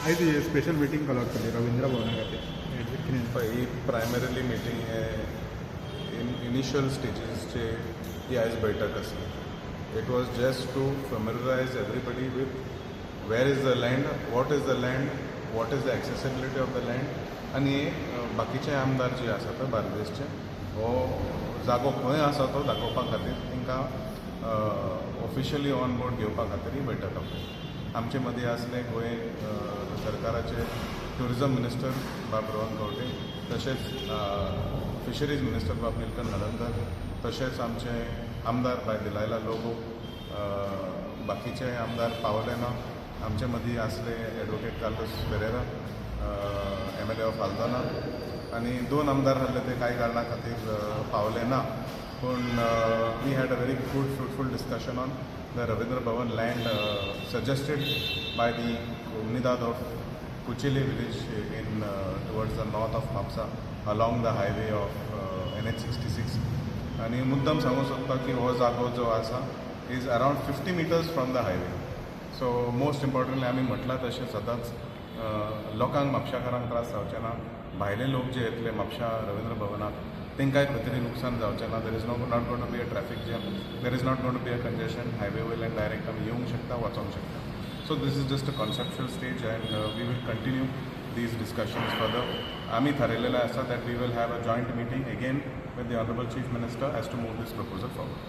आयज special meeting call out केली रवींद्र भवना खातीर, कितें? पळय, ही प्रायमरीली मिटींग हे इनिशियल स्टेजीसचे ही आयज बैठक आसली. It was just to familiarize everybody with where is the land, what is the land, what is the accessibility of the land. आनी बाकीचे आमदार जे आसा ते बार्देसचे, हो जागो खंय आसा तो दाखोवपा खातीर, तांकां ऑफिशियली ऑन बोर्ड घेवपा खातीर ही बैठक आपली. आमचे मदीं आसले गोंय सरकाराचे ट्युरिजम मिनिस्टर बाब रोहन खंवटे, तशेंच फिशरीज मिनिस्टर बाब निलकंठ हळर्णकर, तशेंच आमचे आमदार बाय दिलायला लोबो. बाकीचे आमदार पावले ना. आमचे मदीं आसले advocate Carlos Ferreira, MLA of Aldona, आनी दोन आमदार आहले ते कांय कारणा खातीर पावले ना. पूण we had a very good, fruitful discussion on the Ravindra Bhavan land suggested by the Comunidade of Cuchille village in towards the north of Mapsa along the highway of NH 66. आनी मुद्दम सांगूंक सोदता की हो जागो जो आसा is around 50 meters from the highway. So most importantly, आमी म्हटलां तशें सदांच, लोकांक, म्हापशाकारांक त्रास जावचे ना. भायले लोक जे येतले म्हापशा रवींद्र भवनाक, तांकांय खंय तरी लुकसाण जावचें ना. There is no not gonna to be a traffic jam, there is not gonna to be a congestion. Highway वयल्यान डायरेक्ट आमी येवंक शकता, वचोंक शकता. So this is just a conceptual stage and we will continue these discussions further. आमी थारयलेलें आसा that we will have a joint meeting again with the Honourable Chief Minister as to move this proposal forward.